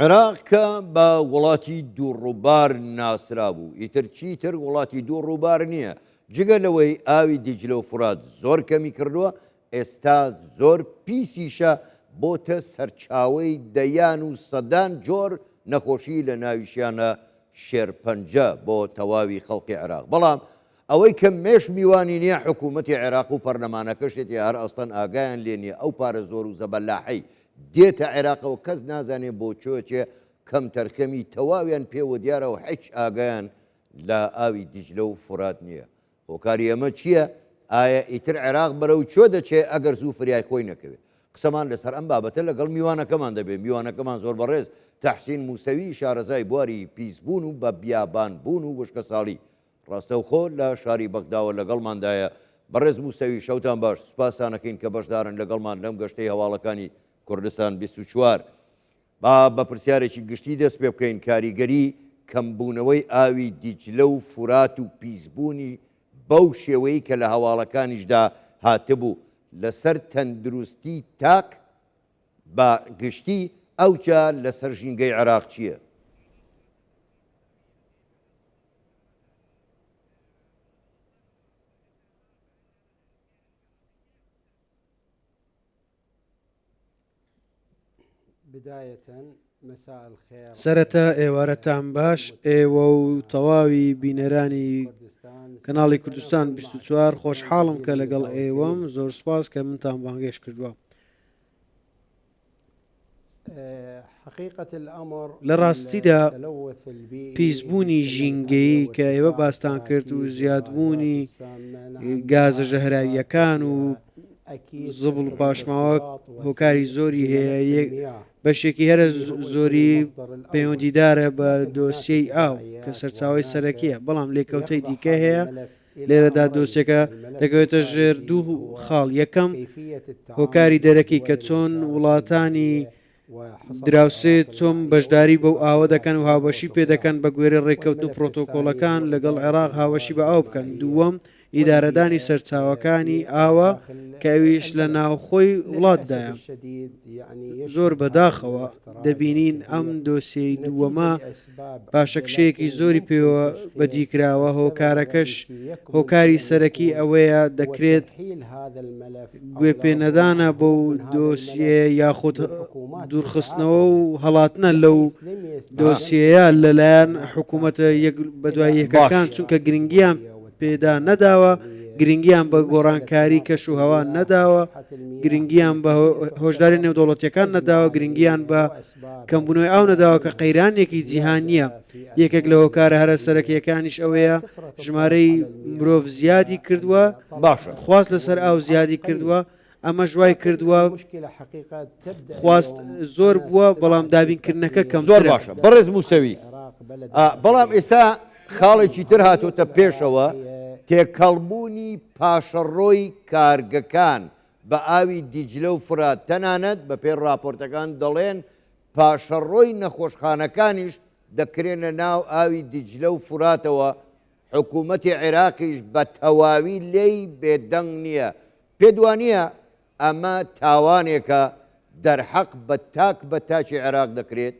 عێراق کە بە وڵاتی دووڕووبار ناسرابوو، ئیتر چیتر وڵاتی دووڕووبار نییە، جگە لەوەی ئاوی دیجلە و فورات زۆر کەمی کردووە، ئێستا زۆر پیسیشە، بۆتە سەرچاوەی دەیان و سەدان جۆر نەخۆشی لە ناویشیانە شێرپەنجە بۆ تەواوی خەڵکی عێراق، بەڵام ئەوەی کە مێش میوانی نییە حکوومەتی عێراق و پەرلەمانەکەشێتی هەر ئەسڵەن ئاگایان لێ نییە ئەو پارە زۆر و زەبەلاحەی دێتە عێراقەوە کەس نازانێ بۆ کوێ چێ کەمتەرخەمی تەواویان پێوە دیارە و حیچ ئاگایان لە ئاوی دیجلە و فورات نییە هۆکاری ئەمە چییە؟ ئایا ئیتر عێراق بەرەو کوێ دەچێ ئەگەر زوو فریای خۆی نەکەوێ؟ قسەمان لەسەر ئەم بابەتە لەگەڵ میوانەکەمان دەبێ میوانەکەمان زۆر بەڕێز تەحسین موسەوی شارەزای بواری پیسبوون و بە بیابان بوون و وشکەساڵی ڕاستەوخۆ لە شاری بەغداوە لەگەڵماندایە. بەڕێز موسەوی شەوتان باش، سوپاستان ئەکەین کە بەشدارن لەگەڵمان لەم گەشتەی هەواڵەکانی کوردستان 24. با بە پرسیارێکی گشتی دەست پێ بکەین، کاریگەری کەمبوونەوەی ئاوی دیجلە و فورات و پیسبوونی بەو شێوەی کە لە هەواڵەکانیشدا هاتبوو لەسەر تەندروستی تاک بە گشتی ئەوجا لەسەر ژینگەی عێراق چییە؟ سەرەتا ئێوارەتان باش ئێوە و تەواوی بینەرانی کەناڵی کوردستان 24 خۆشحاڵم کە لەگەڵ ئێوەم زۆر سوپاس کە منتان بانگێش کردووە. لە ڕاستیدا پیسبوونی ژینگەیی کە ئێوە باستان کرد و زیادبوونی گازە ژەهراوییەکان و زبڵ و پاشماوە هۆکاری زۆری هەیە بەشێکی هەرە زۆری پەیوەندیدارە بە دۆسیەی ئاو کە سەرچاوی سەرەکیە بەڵام لێکەوتەی دیکە هەیە لێرەدا دۆسیەکە دەکەوێتە ژێر دوو خاڵ، یەکەم، هۆکاری دەرەکی کە چۆن وڵاتانی دراوسێ چۆن بەشداری بەو ئاوە دەکەن و هاوبەشی پێ دەکەن بە گوێرەی ڕێککەوتن و پرۆتۆکۆڵەکان لەگەڵ عێراق هاوبەشی بە ئاو بکەن، دووەم، ئیدارەدانی سەرچاوەکانی ئاوە کە ئەویش لە ناوخۆی وڵاتدایە. زۆر بەداخەوە دەبینین ئەم دۆسیەی دووەمە پاشەکشەیەکی زۆری پێوە بەدیکراوە، هۆکارەکەش هۆکاری سەرەکی ئەوەیە دەکرێت گوێپێنەدانە بەو دۆسیەیە یاخود دوورخستنەوە و هەڵاتنە لەو دۆسیەیە لەلایەن حکوومەتە یەک بەدوای یەکەکان چونکە گرنگیان پێدا نەداوە، گرنگیان بە گۆڕانکاری کەش و هەوا نەداوە، گرنگیان بە هۆشداری نێودەوڵەتیەکان نەداوە، گرنگیان بە کەمبوونەوەی ئاو نەداوە کە قەیرانێکی جیهانییە، یەکێک لە هۆکارە هەرە سەرەکییەکانیش ئەوەیە ژمارەی مرۆڤ زیادی کردووە، باشە. خواست لەسەر ئاو زیادی کردووە، ئەمەش وای کردووە خواست زۆر بووە بەڵام دابینکردنەکە زۆر کەمترە. باشە بەڕێز موسەوی، بەڵام ئێستا خاڵێکی تر هاتۆتە پێشەوە، تێکەڵبوونی پاشەڕۆی کارگەکان بە ئاوی دیجلە و فرات، تەنانەت بەپێی ڕاپۆرتەکان دەڵێن پاشەڕۆی نەخۆشخانەکانیش دەکرێنە ناو ئاوی دیجلە و فوراتەوە، حکوومەتی عێراقیش بە تەواوی لێی بێدەنگ نییە، پێت وانییە ئەمە تاوانێکە دەرحەق بە تاک بە تاکی عێراق دەکرێت؟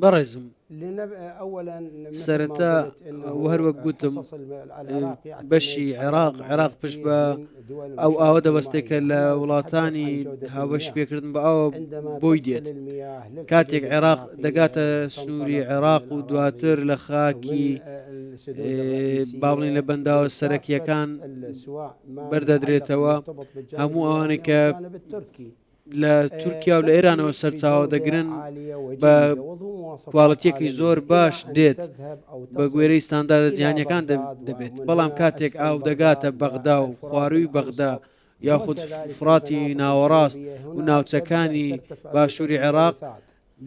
بەڕێزم سەرەتا و هەروەک گوتم بەشی عێراق عێراق پشت بە ئەو ئاوە دەبەستێت کە لە وڵاتانی هاوبەشی پێکردن بە ئاوە بۆی دێت کاتێک عێراق دەگاتە سنووری عێراق و دواتر لە خاکی با بڵێین لە بەنداوە سەرەکییەکان بەردەدرێتەوە هەموو ئەوانەی کە لە تورکیا و لە ئێرانەوە سەرچاوە دەگرن بە کواڵەتیەکی زۆر باش دێت بە گوێرەی ستانداردە جیهانیەکان دەبێت بەڵام کاتێک ئاو دەگاتە بەغدا و خوارووی بەغدا یاخود فڕاتی ناوەڕاست و ناوچەکانی باشووری عێراق.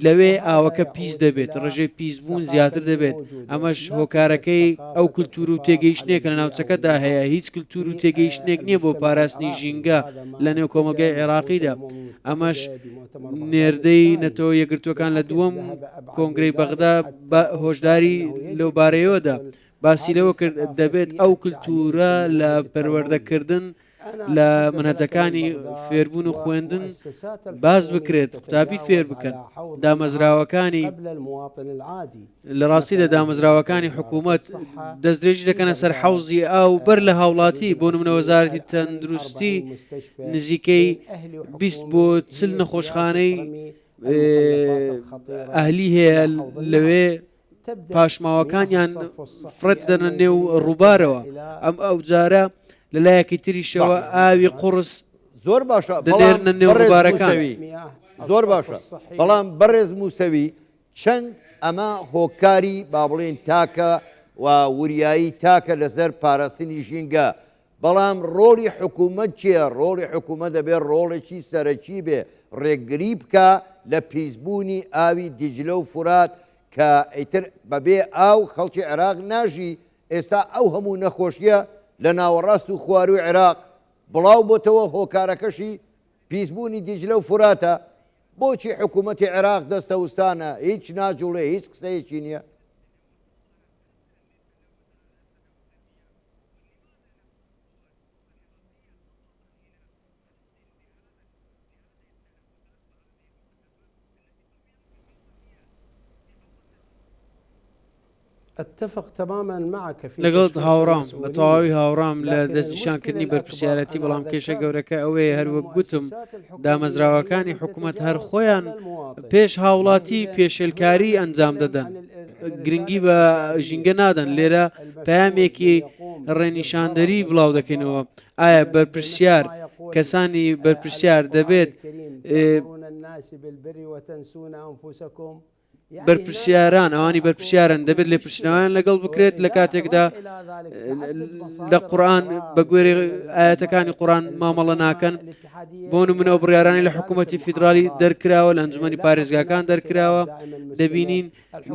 لەوێ ئاوەکە پیس دەبێت، ڕێژەی پیسبوون زیاتر دەبێت، ئەمەش هۆکارەکەی ئەو کلتور و تێگەیشتنێکە لە ناوچەکەدا هەیە، هیچ کلتور و تێگەیشتنێک نییە بۆ پاراستنی ژینگە لە نێو کۆمەڵگای عێراقیدا، ئەمەش نێردەی نەتەوە یەکگرتووەکان لە دووەم کۆنگرەی بەغدا هۆشداری لەو بارەیەوە دا، باسی لەوە کرد دەبێت ئەو کلتورە لە پەروەردەکردن لە مەنهەجەکانی فێربوون و خوێندن باس بکرێت قوتابی فێر بکەن دامەزراوەکانی لە ڕاستیدا دامەزراوەکانی حکوومەت دەستدرێژی دەکەنە سەر حەوزی ئاو بەر لە هاوڵاتی بۆ نمونە وەزارەتی تەندروستی نزیکەی 20 بۆ 40 نەخۆشخانەی ئەهلی هەیە لەوێ پاشماوەکانیان فڕێ دەدەنە نێو ڕووبارەوە ئەم ئەوجارە لە لایەکی تریشەوە ئاوی قوڕس زۆر باشە دەنێرنە نێو ڕووبارەکان. زۆر باشە بەڵام بەڕێز موسەوی چەند ئەمە هۆکاری با بڵێین تاکە و وریایی تاکە لەسەر پاراستنی ژینگە بەڵام ڕۆڵی حکوومەت چییە؟ ڕۆڵی حکوومەت دەبێ ڕۆڵێکی سەرەکی بێ، ڕێگری بکا لە پیسبوونی ئاوی دیجلە و فورات کە ئیتر بەبێ ئاو خەڵکی عێراق ناژی، ئێستا ئەو هەموو نەخۆشییە لە ناوەڕاست و خوارووی عێراق بڵاو بۆتەوە هۆکارەکەشی پیسبوونی دیجلە و فوراتە، بۆچی حکوومەتی عێراق دەستەوستانە هیچ ناجوڵێ هیچ قسەیەکی نییە؟ لەگەڵت هاوڕام، بە تەواوی هاوڕام لە دەستنیشانکردنی بەرپرسیارەتی، بەڵام کێشە گەورەکە ئەوەیە هەروەک گوتم دامەزراوەکانی حکومەت هەر خۆیان پێش هاوڵاتی پێشێلکاری ئەنجام دەدەن، گرنگی بە ژینگە نادەن، لێرە پەیامێکی ڕێنیشاندەری بڵاو دەکەینەوە، ئایا بەرپرسیار کەسانی بەرپرسیار دەبێت بەرپرسیاران ئەوانی بەرپرسیارن دەبێت لێپرسینەوەیان لەگەڵ بکرێت لە کاتێکدا لە قورآن بە گوێرەی ئاەتەکانی قورآن مامەڵە ناکەن بۆ نمونە و بڕیارانی لە حکوومەتی فیدرالی دەرکراوە لە ئەنجومەنی پارێزگاکان دەرکراوە دەبینین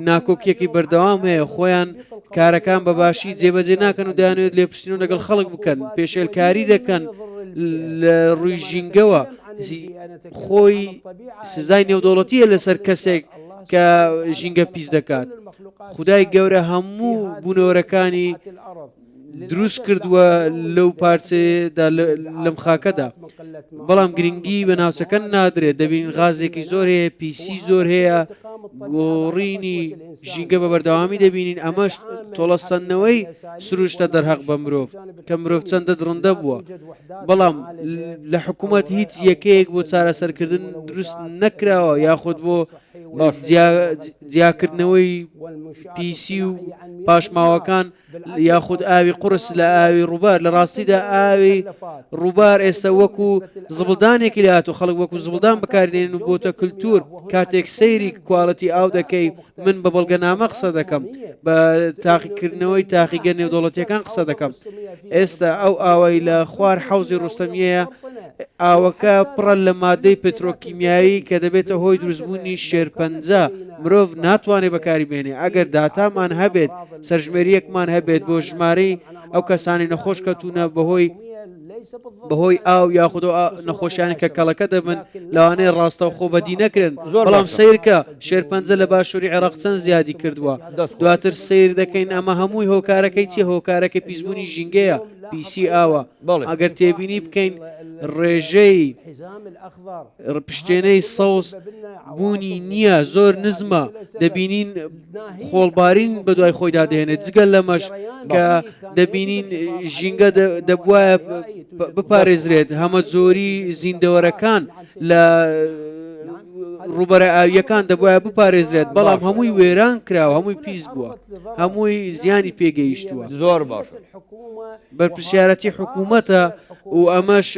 ناکۆکیەکی بەردەوام هەیە خۆیان کارەکان بە باشی جێبەجێ ناکەن و دەیانەوێت لێپرسینەوە لەگەڵ خەڵک بکەن پێشێلکاری دەکەن لە ڕووی ژینگەوە خۆی سزای نێودەوڵەتیە لەسەر کەسێک کە ژینگە پیس دەکات خدای گەورە هەموو بوونەوەرەکانی دروست کردووە لەو پارچەیەدا لەم خاکەدا بەڵام گرنگی بە ناوچەکە نادرێت دەبین غازێکی زۆر هەیە پیسی زۆر هەیە گۆڕینی ژینگە بە بەردەوامی دەبینین ئەمەش تۆڵەسەندنەوەی سروشتە دەرهەق بە مرۆڤ کە مرۆڤ چەندە دڕندە بووە بەڵام لە حکوومەت هیچ یەکەیەک بۆ چارەسەرکردن دروست نەکراوە یاخود بۆ جیاکردنەوەی پیسی و پاشماوەکان یاخود ئاوی قورس لە ئاوی ڕووبار لە ڕاستیدا ئاوی ڕووبار ئێستا وەکو زبڵدانێکی لێهات و خەڵک وەکو زبڵدان بەکارنێن و بۆتە کللتور کاتێک سەیری quality ئاو دەکەی من بە بەڵگەنامە قسە دەکەم بە تاقیکردنەوەی تاقیگە نێودەوڵەتیەکان قسە دەکەم ئێستا ئەو ئاوای لە خوار حەوزی ڕوستەمیەیە ئاوەکە پڕە لە مادەی پترۆکیمیایی کە دەبێتە هۆی دروستبوونی شێرپەنجە مرۆڤ ناتوانێت بەکاری بێنێ ئەگەر داتامان هەبێت سەرژمێرییەکمان هەبێت بۆ ژمارەی ئەو کەسانی نەخۆش کەوتوونە بەهۆی بەهۆی ئاو یاخود نەخۆشیانی کە کەڵەکە دەبن لەوانەیە ڕاستەوخۆ بەدی نەکرێن بەڵام سیرکە شێرپەنجە لە باشووری عێراق چەند زیادی کردووە دواتر سیر دەکەین ئەمە هەمووی هۆکارەکەی چی هۆکارەکەی پیسبوونی ژینگەیە پیسی ئاوە ئەگەر تێبینی بکەین ڕێژەی پشتێنەی سەوز بوونی نییە زۆر نزمە دەبینین خۆڵبارین بەدوای خۆیدا دێنێت جگە لەمەش کە دەبینین ژینگە دەبواە بپارێزرێت هەمە جۆری زیندەوەرەکان لە ڕووبەرە ئاویەکان دەبواە بپارێزرێت بەڵام هەمووی وێران کراوە هەمووی پیس بووە هەمووی زیانی پێگەیشتووە زۆر باشە بەرپرسیارەتی حکوومەتە و ئەمەش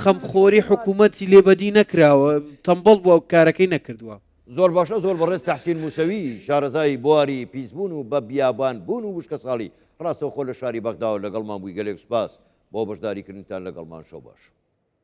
خەمخۆری حکوومەتی لێ بەدی نەکراوە تەمبەڵ بووە کارەکەی نەکردووە. زۆر باشە زۆر بەڕێز تەحسین موسەوی شارەزای بواری پیسبوون و بە بیابان بوون و وشکەساڵی ڕاستەوخۆ لە شاری بەغداوە لەگەڵمان بووی گەلێک سوپاس بۆ بەشداری کردنتان لەگەڵمان شەو باش.